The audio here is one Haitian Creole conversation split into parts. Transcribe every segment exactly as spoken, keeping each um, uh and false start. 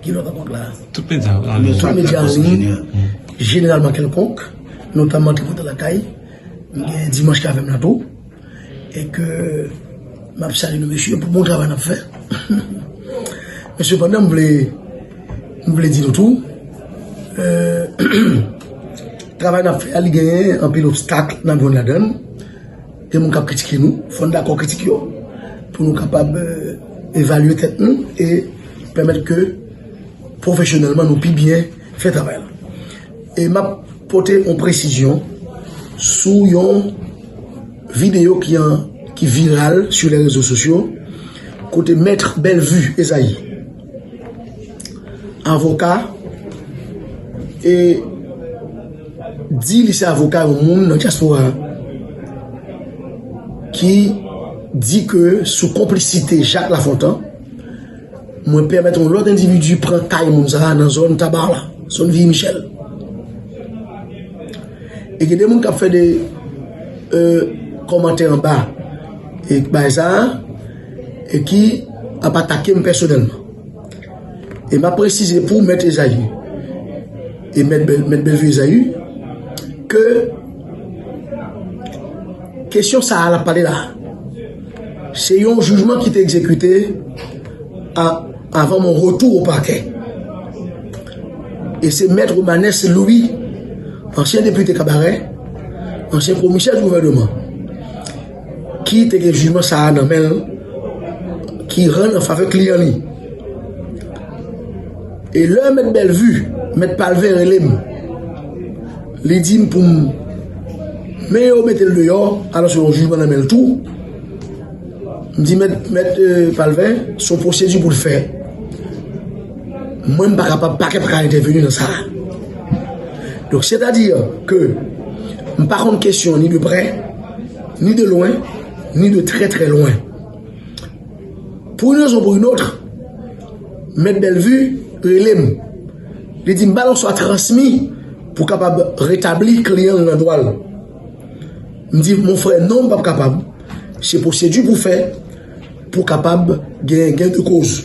Ki lòt ankò la? Tout medya an liy. Tout medya an liy, jeneralman kèlkonk, notamman Tripotan Lakay. M gen Dimanch k avè m la tou. E ke m ap salye nou, mesye, pou bon travay n ap fè. Men sepandan, m vle, m vle di nou tou, euh, travay n ap fè a, li genyen anpil obstak n ap jwenn ladan l. Gen moun k ap kritike nou, fò n dakò kritik yo, pou nou kapab, euh, evalye tèt nou e pèmèt ke pwofesyonèlman nou pi byen fè travay la. E m ap pote yon presizyon sou yon videyo ki an, ki viral sou lè rezo sosyo, kote Mèt Bellevue Esaïe, avoka, e di li se avoka yon moun nan dyaspora a, ki di ke sou konplisite Jacques Lafontant, mwen pèmèt yon lòt endividi pran kay moun sa a nan zòn Taba la, zòn Viyi Michèl. E gen de moun k ap fè de, euh, kòmantè anba e bagay sa a, e ki ap atake m pèsonèlman. E m ap presize pou Mèt Esaïe e Mèt Bel-, Mèt Bellevue Esaïe ke kesyon sa a l ap pale la, se yon jijman ki te egzekite a, avan mon retour au parquet. E se Mèt Romanès Louis, ansyen depite Kabarè, ansyen komisè di gouvèneman, ki te gen jijman sa a nan men l, ki rann an favè kliyan li. E lè Mèt Bellevue, Mèt Palvin rele m, li di m pou m, men yo mete l deyò, alòske yon jijman nan men l tou. M di, Mèt, Mèt, euh, Palvin, se yon pwosedi pou l fè. Mwen, m pa kapab, pakè pa ka entèveni nan sa a. Donk, sètadi ke m pa konn kesyon ni de prè, ni de lwen, ni de trè, trè lwen. Pour une raison ou pour une autre, Mèt Bellevue rele m. Li di m, "Balance a transmis pou kapab retabli kliyan l nan dwa l." M di, "Mon frè, non, m p ap kapab. Se pwosedi pou fè, pou kapab gen gain de cause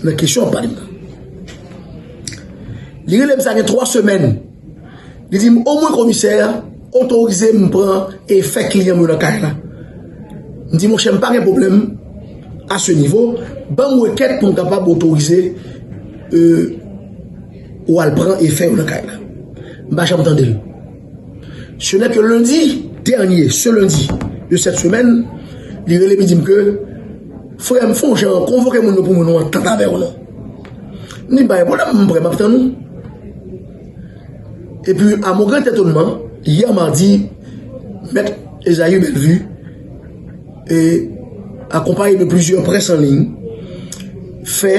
nan kesyon w ap pale m nan." Li rele m sa gen twa semèn. Li di m, "Omwen komisè a otorize m pran e fè kliyan m yo nan kay la." M di, "Monchè, m pa gen pwoblèm a se nivo. Ban m rekèt pou m kapab otorize, euh, ou al pran e fè yo nan kay la." M pa janm tande l. Ce n'est que lundi dernier, ce lundi de cette semaine, li rele m, li di m ke, "Frè m, fè yon jan konvoke moun yo pou mwen, nou antant avè yo non." M di, "Pa gen pwoblèm, m prè, m ap tann ou." Epi, à mon grand étonnement, yè madi, Mèt Esaïe Bellevue, e, akonpaye de plizyè près an liy, fè,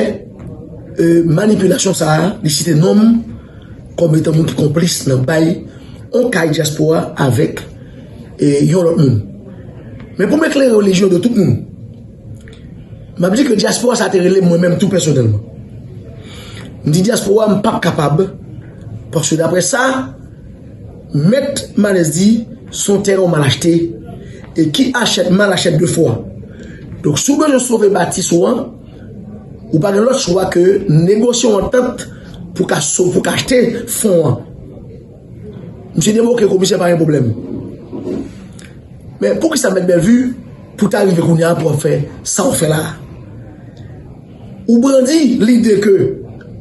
e, manipilasyon sa a, li site non m kòm etan moun ki konplis nan bay yon kay dyaspora avèk, e, yon lòt moun. Men pou m eklere lejyon de tout moun, m ap di ke dyaspora sa te rele m mwen menm tou pèsonèlman. M di dyaspora, m p ap kapab, paske daprè sa Mèt Manès di, se yon teren w mal achte, e qui achète mal achète deux fois. Donk, si w bezwen sove batis ou an, ou pa gen lòt chwa ke negosye yon antant pou ka so-, pou ka achte fon an. Misye di m, "Oke, komisè, pa gen pwoblèm." Men poukisa Mèt Bellevue, pou ta rive kounye a pou w ap fè sa w fè la a? Ou brandi lide ke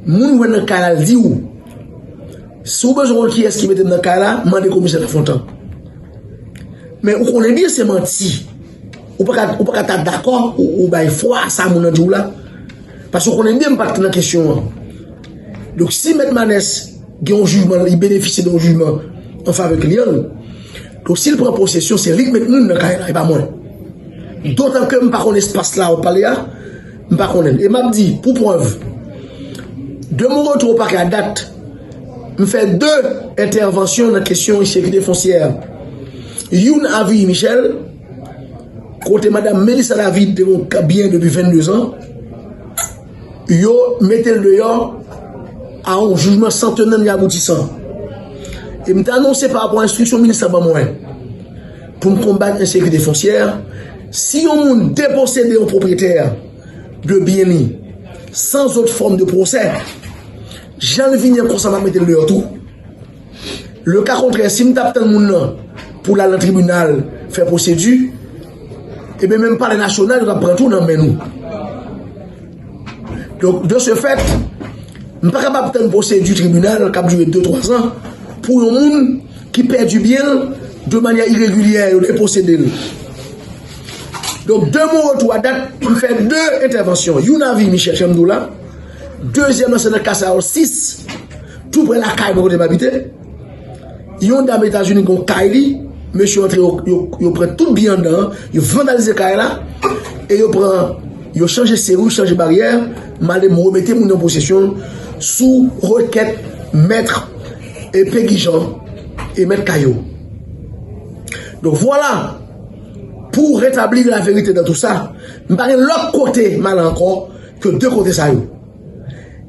moun ou wè nan kay la, l di w, "Si w bezwen konn kiyès ki mete m nan kay la, mande komisè Lafontan." Men ou konnen byen se manti. Ou pa ka, ou pa ka ta dakò ou, ou bay fwa a sa moun nan di w la. Paske ou konnen byen m pa t nan kesyon an. Donk, si Mèt Manès gen yon jijman, li benefisye de yon jijman an favè kliyan l, donk, si l pran posesyon, se li k met moun nan kay la, e pa mwen. Dotan ke m pa konn espas la w ap pale a, m pa konnen l. E m ap di, pou prèv, de mon retour au parquet à date, m fè de entèvansyon nan kesyon ensekirite fonsyè. Youn a Viyi Michèl, kote madam Melissa David te gen yon byen depi vennde zan, yo mete l deyò a yon jijman san tenan ni aboutisan. E m te anonse pa rapò a enstriksyon minis la ban mwen pou m konbat ensekirite fonsyè, si yon moun deposede yon pwopriyetè de byen li, Sans autre forme de procès. Jan l vini an konsa, m ap mete l deyò tou. Le ka kontrè, si m t ap tann moun nan pou l al nan tribinal fè pwosedi, ebyen menm Palè Nasyonal yo t ap pran tou nan men nou. Donk, de ce fait, m pa kapab tann pwosedi tribinal k ap dire de twa zan pou yon moun ki pèdi byen l de manyè iregilyè, yo deposede l. Donk, de mon retour à date, m fè de entèvansyon. Youn a vi Michel Chanm Doula, dezyèm nan se nan Kasayòl sis, tou prè lakay mwen kote m abite. Yon dam Etazini gen yon kay li, mesye antre, yo, yo, yo pran tout byen anndan an, yo vandalize kay la, e yo pran, yo chanje seri, chanje baryè, m ale m remete moun nan posesyon l sou rekèt mèt e Pegi Jan e mèt kay yo. Donk vwala, pou retabli la verite nan tou sa, m pa gen lòt kote m ale ankò ke de kote sa yo.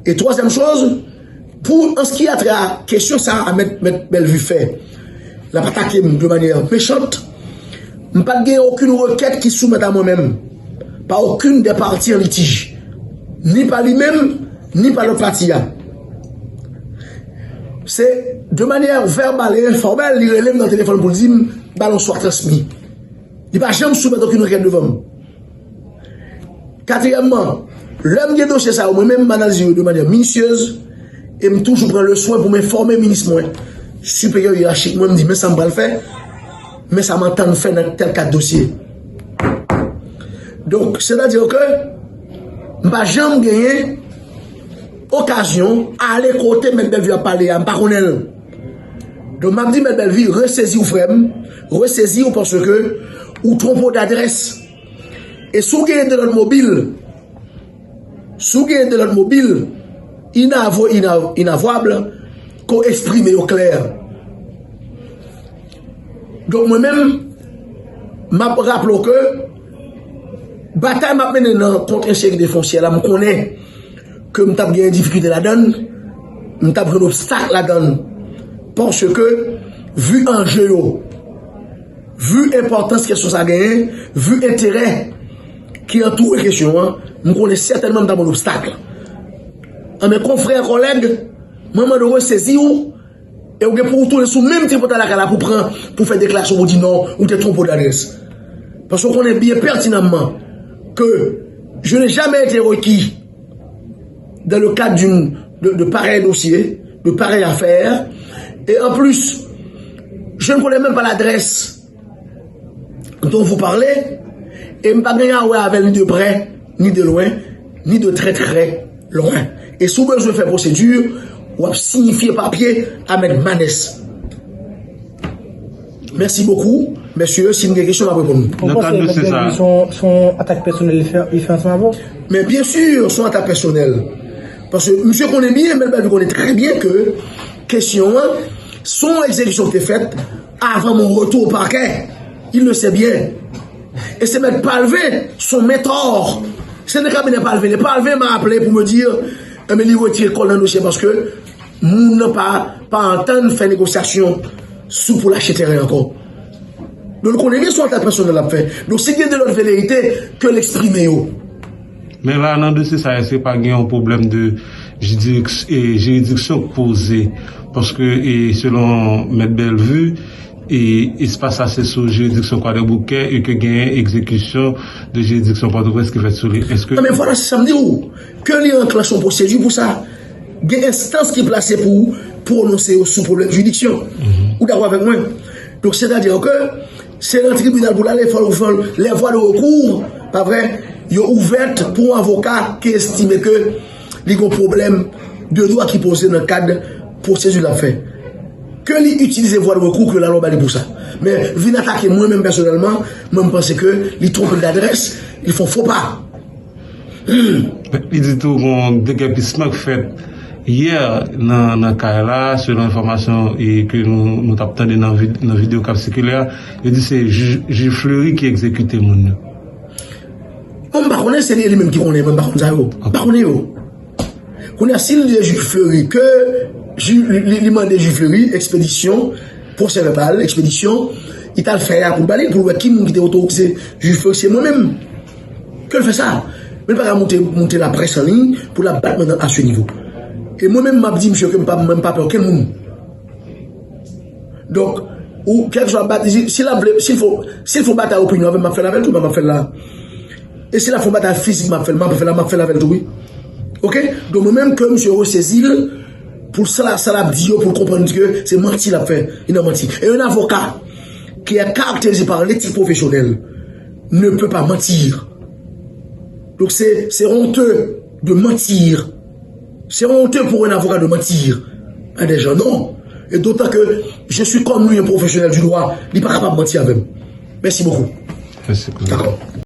E twazyèm choz, pou an ce qui a trait a kesyon sa a mèt, mèt Bellevue fè, l ap atake m de manyè mechant, m pa t gen okenn rekèt ki soumèt a mwen menm pa okenn dè pati an litij, ni pa li menm, ni pa lòt pati a. Se de manyè vèbal e enfòmèl, li rele m nan telefòn pou l di m, balonswa transmi. Li pa janm soumèt okenn rekèt devan m. Katriyèmman, lè m gen dosye sa yo, mwen menm, m analize yo de manyè minisyez e m toujou pran le swen pou m enfòme minis mwen, siperyè yerachik mwen, m di, men sa m pral fè, men sa m antann fè nan tèl kat dosye. Donk, sètadi ke m pa janm genyen okazyon ale kote mèt Bellevue ap pale a, m pa konnen l. Donk, m ap di mèt Bellevue, resezi w, frè m, resezi w, paske ou twonpe w dadrès. E si w genyen de lòt mobil, si w genyen de lòt mobil, inavo-, ina-, inavwab, ke w eksprime yo klè. Donk, mwen menm, m ap raple w ke batay m ap mennen nan kont ensekirite fonsyè la, m konnen ke m t ap gen difikilte ladan l, m t ap jwenn obstak ladan l. Paske, vi anje yo, vi enpòtans kesyon sa genyen, vi enterè ki antoure kesyon an, m konnen sètènman m t ap jwenn obstak. Anben, konfrè, kòlèg, mwen mande w resezi w, e w gen pou w tounen sou menm tripotay lakay la pou pran, pou fè deklarasyon pou di non, ou te twonpe w dadrès. Paske w konnen byen pètinanman ke je n'ai jamais été requis dans le cadre d'une, de, de pareil dossier, de pareille affaire. Et en plus, je ne connais même pas l'adresse dont vous parlez, e m pa gen a wè avè l ni de près, ni de loin, ni de très très loin. E si w bezwen fè pwosedi, w ap siyifye papye a mèt Manès. Mèsi bokou, mesye, si n gen kesyon, m ap reponn nou. Ou panse mèt Bellevue se yon, se yon atak pèsonèl li fè, li fè ansanm avè w? Men byen si, se yon atak pèsonèl. Paske misye konnen byen, mèt Bellevue konnen trè byen ke kesyon an, se yon egzekisyon ki te fèt avan mon retour au parquet. Il le sait bien. E se mèt Palvin, son mentor. Se nan kabinè Palvin, e Palvin m'a appelé pour me dire, enben, li retire kò l nan dosye paske moun nan pa, pa antann fè negosyasyon sou pou l achte teren ankò. Donk, nou konnen byen se yon atak pèsonèl l ap fè. Donk, si gen de lòt velerite, ke l eksprime yo. Men la, nan dosye sa, èske pa gen yon pwoblèm de jidiks-, e, jiridiksyon k poze? Paske, e, selon mèt Bellevue, e, espas la se sou jiridiksyon Kwadèboukè e ke genyen egzekisyon de jiridiksyon Pòtoprens ki fèt sou li. Èske... Non, men vwala, se sa m di w. Ke li anklanche yon pwosedi pou sa. Gen enstans ki plase pou pwononse yo sou pwoblèm jiridiksyon. Ou dakò avèk mwen? Donk, sètadi ke se nan tribinal pou l ale, fò, fò, les voies de recours, pa vre, yo ouvèt pou yon avoka ki estime ke li gen pwoblèm de dwa ki poze nan kad pwosedi l ap fè. Ke li itilize vwa de rekou ke lalwa ba li pou sa. Men vin atake mwen menm pèsonèlman, mwen m panse ke li twonpe l dadrès, li fè yon fo pa. Li di tou gon degèpisman k fèt yè nan, nan kay la, selon enfòmasyon e ke nou, nou t ap tande nan, nan videyo k ap sikile a, yo di se jij, jij Fleury ki egzekite moun yo. Bon, m pa konnen, se li, li menm ki konnen, mwen m pa konn sa yo. M pa konnen yo. Kounye a, si l di jij Fleury ke, li, li, li mande jij Fleury ekspedisyon, pwosè vèbal, ekspedisyon, li t al fè a pou l ba li, pou l wè ki moun ki te otorize jij Fleury, se mwen menm. Ke l fè sa. Men l pa ka monte, monte laprès an liy pou l ap bat mwen nan a se nivo. E mwen menm, m ap di misye ke m pa, mwen m pa pè okenn moun. Donk, ou, kèlkeswa bat, si, si l ap vle, si l fò, si l fò batay opinyon avè m, m ap fè l avè l tou, m ap fè l la. E si l ap fè batay fizik, m ap fè l, m ap fè l la, m ap fè l avè l tou, wi. Oke? Donk, mwen menm ke misye resezi l, pou sa, sa l ap di yo, pou l konprann ke se manti l ap fè. Li nan manti. Et un avocat qui est caractérisé par l'éthique professionnelle ne peut pas mentir. Donc c'est, c'est honteux de mentir. C'est honteux pour un avocat de mentir à des gens. Non. Et d'autant que je suis comme lui un professionnel du droit. Li pa kapab manti avè m. Merci beaucoup. Mèsi kouzen. D'accord.